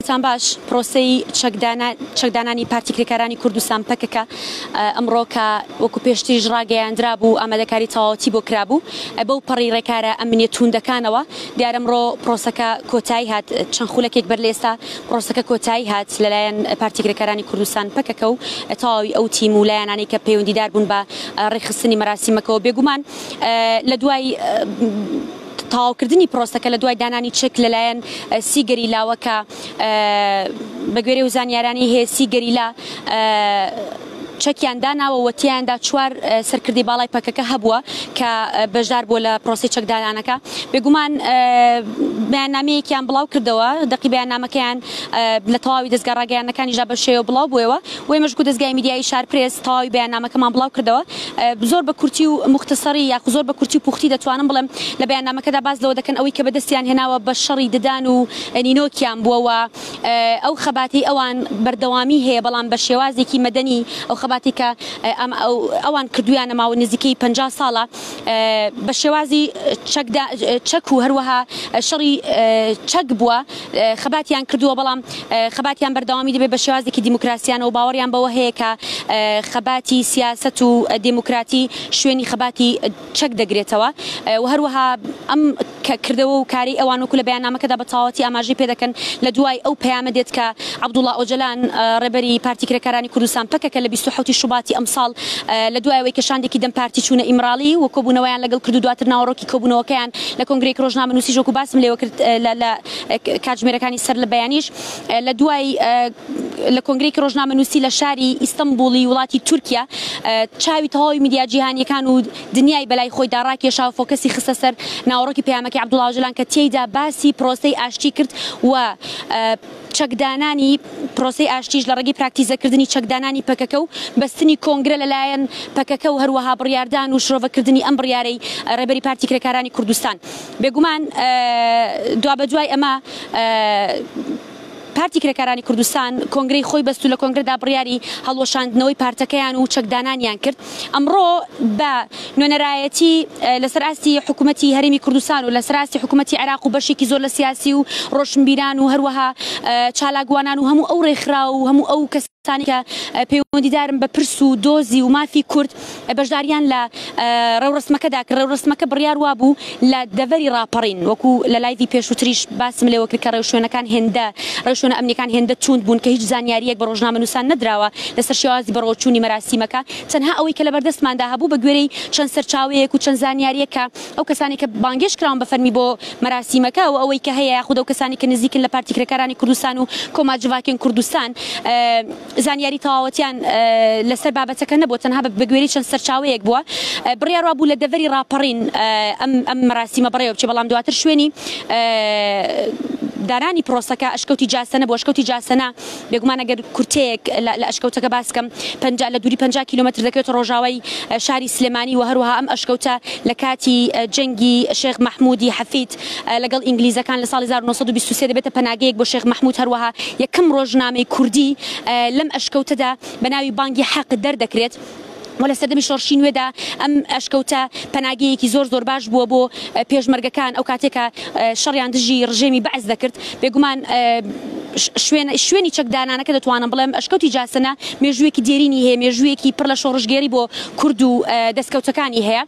تان باش، پرۆسەی چەکدانانی پارتی کرێکارانی کوردستان، پەکەکە، ئەمڕۆ کە وەکو پێشتریش ڕاگەیاندرابوو ئامادەکاری تەواوەتی بۆ کرابوو، بەو پەڕی ڕێکارە ئەمنیە تووندەکانەوە، دیارە ئەمڕۆ پرۆسەکە کۆتایی هات، چەند خولەکێک بەر لە ئێستا پرۆسەکە کۆتایی هات لەلایەن پارتی کرێکارانی کوردستان، پەکەکە، و تەواوی ئەو تیم و لایەنانەی کە پەیوەندیدار بوون بە ڕێکخستنی مەراسیمەکەوە. بێگومان لە دوای. تەواوکردنی پرۆسەکە لە دوای دانانی چەک لەلایەن سی گەریلاوە کە بەگوێرەی و زانیارانی هەیە سی گەریلا چەکیان داناوە و تیایاندا چوار سەرکردەی باڵای پەکەکە هەبووە کە بەشدار بووە لە پرۆسەی چەکدانانەکە. بێگومان بەیاننامەیەکیان بڵاو کردەوە، دەقی بەیاننامەکەیان لە تەواوی دەزگا ڕاگەیاندنەکانیشدا بە شێوە بڵاو بوویەوە و ئێمەش وەکو دەزگای میدیایی شار پرێس تەواوی بەیاننامەکەمان بڵاو کردەوە. زۆر بە کورتی و موختەسەری یاخو زۆر بە کورتی و پوختی دەتوانم بڵێم لە بەیاننامەکەدا باس لەوە دەکەن ئەوەی کە بەدەستیان هێناوە بە شەڕی ددان و نینۆکیان بووە و ئەو خەباتەی ئەوان بەردەوامی هەیە بەڵام بە شێوازێکی مەدەنی ئەو خەباتی کە ئەوان کردویانە ماوە نزیکەی 50 ساڵە بە شێوازی چەک و هەروەها شەڕی چەک بووە خەباتیان کردووە بەڵام خەباتیان بەردەوامی دەبێت بە شێوازێکی دیموکراسیانە و باوەڕیان بەوە هەیە کە خەباتی سیاسەت و دێموکراتی شوێنی خەباتی چەک دەگرێتەوە و هەروەها ئەم کردەوە و کارەی ئەوان وەکو لە بەیاننامەکەدا بە تەواوەتی ئاماژەی پێدەکەن لە دوای ئەو پەیامە دێت کە عەبدوڵا ئۆجەلان ڕێبەری پارتی کرێکارانی کوردستان پەکەکە لە 27 شوباتی ئەمساڵ لە دوای ئەوەی کە شاندێکی دەم پارتی چوونە ئیمراڵی و کۆبوونەوەیان لەگەڵ کرد و دواتر ناوەڕۆکی کۆبوونەوەکەیان لە کۆنگرەیەکی ڕۆژنامەنووسیش وەکو باسم لێوە کرد لە کاتژمێرەکانی سەر لە بەیانیش لە دوای لە کۆنگرەیەکی ڕۆژنامەنووسی لە شاری ئیستەنبوڵی وڵاتی تورکیا چاوی تەواوی میدیا جیهانیەکان و دنیای بەلای خۆیدا ڕاکێشا و فۆکەسی خستە سەر ناوەڕۆکی پەیامەکەی عەبدوڵا ئۆجەلان کە تێیدا باسی پرۆسەی ئاشتی کرد و چەکدانانی پرۆسەی ئاشتیش لە ڕێگەی پراکتیزەکردنی چەکدانانی پەکەکە و بەستنی کۆنگرە لەلایەن پەکەکە و هەروەها بڕیاردان و شرۆڤەکردنی ئەم بڕیارەی ڕێبەری پارتی کرێکارانی کوردستان. بێگومان دوابەدوای ئەمە پارتی کرێکارانی کوردستان کۆنگرەی خۆی بەست و لە کۆنگرەدا بڕیاری هەڵوەشاندنەوەی پارتەکەیان و چەکدانانیان کرد. ئەمڕۆ بە نوێنەرایەتی لەسەر ئاستی حکوومەتی هەرێمی کوردستان و لەسەر ئاستی حکوومەتی عێراق و بەشێکی زۆر لە سیاسی و ڕۆشنبیران و هەروەها چالاکوانان و هەموو ئەو ڕێکخراو و هەموو ئەو کەسانی کە پەیوەندیدارن بە پرس و دۆزی و مافی کورد بەشداریان لە ڕێوڕەسمەکەدا کرد. ڕێوڕەسمەکە بڕیار وابوو لە دەڤەری ڕاپەڕین وەکو لە لایڤی پێشووتریش باسم لێوە کرد کە ڕێوشوێنەکان هێندە ڕێوشوێنە ئەمنیەکان هێندە تووند بوون کە هیچ زانیارییەک بە ڕۆژنامەنووسان نەدراوە لەسەر شێوازی بەڕێوەچوونی مەراسیمەکە تەنها ئەوەی کە لەبەردەستماندا هەبوو بە گوێرەی چەند سەرچاوەیەک و چەند زانیارییەک کە ئەو کەسانەی کە بانگێشت کراون بە فەرمی بۆ مەراسیمەکە و ئەوەی کە هەیە یاخود ئەو کەسانەی کە نزیکن لە پارتی کرێکارانی کوردستان و کۆما جڤاکێن کوردستان زانیاری تەواوەتیان لەسەر بابەتەکە نەبووە تەنها بە گوێرەی چەند سەرچاوەیەک بووە بڕیار وابوو لە دەڤەری ڕاپەڕین ئەم ئەم مەراسیمە بەڕێوە بچێ بەڵام دواتر شوێنی دانانی پرۆسەکە ئەشکەوتی جاسەنە بۆ ئەشکەوتی جاسەنە بێگومان ئەگەر کورتەیەک لە ئەشکەوتەکە باس کەم پەنجا لە دووری 50 کیلۆمەتر دەکەوێتە ڕۆژاوای شاری سلێمانی و هەروەها ئەم ئەشکەوتە لە کاتی جەنگی شێخ مەحموودی حەفید لەگەڵ ئینگلیزەکان لە ساڵی 1923 دەبێتە پەناگەیەک بۆ شێخ مەحموود هەروەها یەکەم ڕۆژنامەی کوردی لەم ئەشکەوتەدا بە ناوی بانگی حەق دەردەکرێت. و لە سەردەمی شۆڕشی نوێدا ئەم ئەشکەوتە پەناگەیەکی زۆر زۆر باش بووە بۆ پێشمەرگەکان ئەو کاتێک کە شەڕیان دژی ڕژێمی بەعس دەکرد بێگومان شوێن شوێنی چەکدانانەکە دەتوانم بڵێم ئەشکەوتی جاسەنە مێژوویەکی دێرینی هەیە مێژوویەکی پڕ لە شۆڕشگێری بۆ کورد و دەستکەوتەکانی هەیە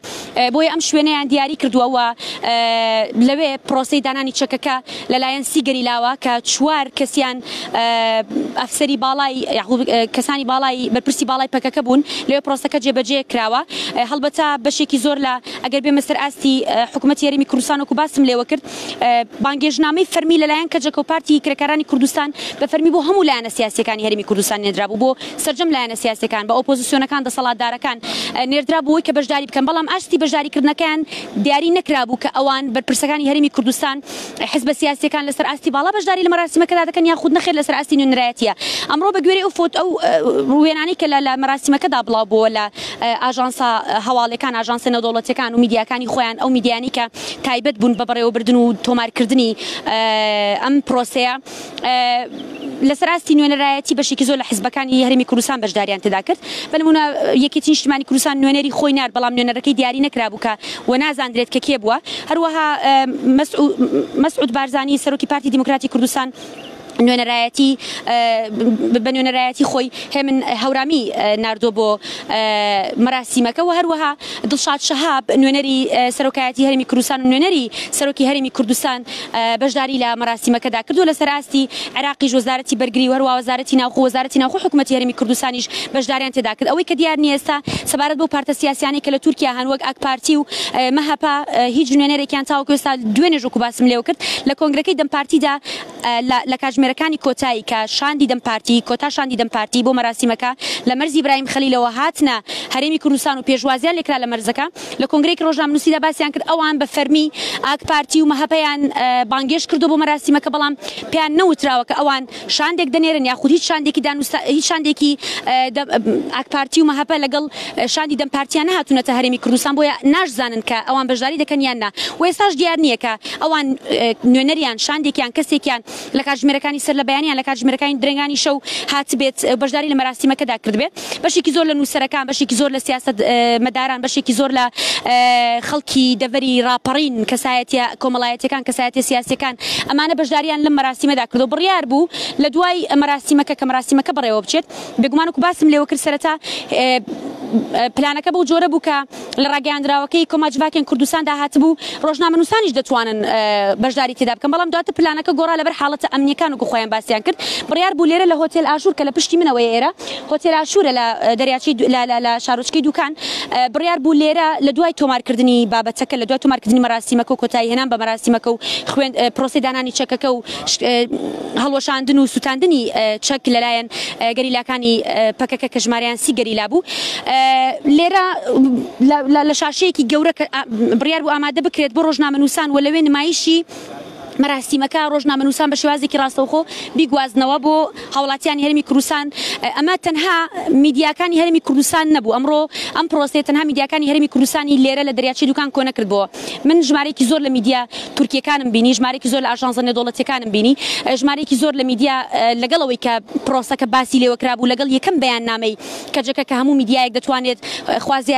بۆیە ئەم شوێنەیان دیاری کردووە و لەوێ پرۆسەی دانانی چەکەکە لەلایەن سی گەریلاوە کە چوار کەسیان ئەفسەری باڵای کەسانی باڵای بەرپرسی باڵای پەکەکە بوون لەوێ پرۆسەکە جێبەجێ کراوە هەڵبەتە بەشێکی زۆر لە ئەگەر بێمە سەر ئاستی حکوومەتی هەرێمی کوردستان وەکو باسم لێوە کرد بانگێژنامەی فەرمی لەلایەن کەجەکە و پارتی کرێکارانی کوردستان بە فەرمی بۆ هەموو لایەنە سیاسیەکانی هەرێمی کوردستان نێردرابوو بۆ سەرجەم لایەنە سیاسیەکان بە ئۆپۆزیسیۆنەکان دەسەڵاتدارەکان نێردرابوو بۆی کە بەشداری بکەن بەڵام ئاستی بەشداریکردنەکەیان دیاری نەکرابوو کە ئەوان بەرپرسەکانی هەرێمی کوردستان حزبە سیاسیەکان لەسەر ئاستی باڵا بەشداری لە مەراسیمەکەدا دەکەن یاخود نەخێر لەسەر ئاستی نوێنەرایەتیە ئەمڕۆ بە گوێرەی ئەو فۆت ئەو وێنانەی کە لە مەراسیمەکەدا بڵاو بووە لە ئاژانسە هەواڵەکان ئاژانسە نێودەوڵەتیەکان و میدیاکانی خۆیان ئەو میدیانی کە تایبەت بوون بە بەڕێوەبردن و تۆمارکردنی ئەم پرۆسەیە لەسەر ئاستی نوێنەرایەتی بەشێکی زۆر لە حزبەکانی هەرێمی کوردستان بەشداریان تێدا کرد بە نمونە یەکێتی نیشتمانی کوردستان نوێنەری خۆی نارد بەڵام نوێنەرەکەی دیاری نەکرابوو کە و نازاندرێت کە کێ بووە هەروەها مەسعود بارزانی سەرۆکی پارتی دیموکراتی کوردستان. نوێنەرایەتی بە نوێنەرایەتی خۆی هێمن هەورامی ناردووە بۆ مەراسیمەکە و هەروەها دڵشاد شەهاب نوێنەری سەرۆکایەتی هەرێمی کوردستان و نوێنەری سەرۆکی هەرێمی کوردستان بەشداری لە مەراسیمەکەدا کردووە. لەسەر ئاستی عێراقیش وەزارەتی بەرگری و هەروەها وەزارەتی ناوخۆ وەزارەتی ناوخۆ حکوومەتی هەرێمی کوردستانیش بەشداریان تێدا کرد. ئەوەی کە دیار نییە ئێستا سەبارەت بەو پارتە سیاسیانەی کە لە تورکیا هەن وەک ئاکپارتی و مەهەپە هیچ نوێنەرێکیان تاوەکو ئێستا دوێنێش وەکو باسم لێوە کرد لە کۆنگرەکەی دەم پارتیدا لە کاتژمێرەکانی کۆتایی کە شاندی دەم پارتی کۆتا شاندی دەم پارتی بۆ مەراسیمەکە لە مەرزی برایم خەلیلەوە هاتنە هەرێمی کوردستان و پێشوازیان لێکرا لە مەرزەکە لە کۆنگرەیەکی ڕۆژنامەنووسیدا باسیان کرد ئەوان بە فەرمی ئاک پارتی و مەهەپەیان بانگێشت کردووە بۆ مەراسیمەکە بەڵام پێیان نەوتراوە کە ئەوان شاندێک دەنێرن یاخود هیچ شاندێکی دانوستا هیچ شاندێکی ئاک پارتی و مەهەپە لەگەڵ شاندی دەم پارتیان نەهاتوونەتە هەرێمی کوردستان بۆیە ناشزانن کە ئەوان بەشداری دەکەن یان نا و ئێستاش دیار نییە کە ئەوان نوێنەریان شاندێکیان کەسێکیان لە کاتژمێرەکانی سەر لە بەیانیان لە کاتژمێرەکانی درەنگانی شەو هاتبێت بەشداری لە مەراسیمەکەدا کردبێت بەشێکی زۆر لە نووسەرەکان بەشێکی زۆر لە سیاسەت مەداران بەشێکی زۆر لە خەڵکی دەڤەری ڕاپەڕین کەسایەتیە کۆمەڵایەتیەکان کەسایەتیە سیاسیەکان ئەمانە بەشداریان لەم مەراسیمەدا کرد و بڕیار بوو لە دوای مەراسیمەکە کە مەراسیمەکە بەڕێوە بچێت بێگومان وەکو باسم لێوە کرد سەرەتا پلانەکە بەو جۆرە بوو کە لە ڕاگەیاندراوەکەی کۆما جڤاکێن کوردستاندا هاتبوو ڕۆژنامەنووسانیش دەتوانن بەشداری تێدا بکەن بەڵام دواتر پلانەکە گۆڕا لەبەر حاڵەتە ئەمنیەکان وەکو خۆیان باسیان کرد بڕیار بوو لێرە لە هۆتێل ئاشوور کە لە پشتی منەوەیە ئێرە هۆتێل ئاشوورە لە دەریاچەی لە شارۆچکەی دوکان بڕیار بوو لێرە لە دوای تۆمارکردنی بابەتەکە لە دوای تۆمارکردنی مەراسیمەکە و کۆتایی هێنان بە مەراسیمەکە و خوێند پرۆسەی دانانی چەکەکە و هەڵوەشاندن و سوتاندنی چەک لەلایەن گەریلاکانی پەکەکە کە ژمارەیان 30 گەریلا بوو لێرە لە شاشەیەکی گەورە کە بڕیار بوو ئامادە بکرێت بۆ ڕۆژنامەنووسان و لەوێ نمایشی مەراسیمەکە ڕۆژنامەنووسان بە شێوازێکی ڕاستەوخۆ بیگوازنەوە بۆ هاوڵاتیانی هەرێمی کوردستان ئەمە تەنها میدیاکانی هەرێمی کوردستان نەبوو ئەمڕۆ ئەم پرۆسەیە تەنها میدیاکانی هەرێمی کوردستانی لێرە لە دەریاچەی دوکان کۆ نەکردبووە من ژمارەیەکی زۆر لە میدیا تورکیەکانم بینی ژمارەیەکی زۆر لە ئاژانسە نێودەوڵەتیەکانم بینی ژمارەیەکی زۆر لە میدیا لەگەڵ ئەوەی کە پرۆسەکە باسی لێوە کرابوو لەگەڵ یەکەم بەیاننامەی کەجەکە کە هەموو میدیایەک دەتوانێت خوازیاری.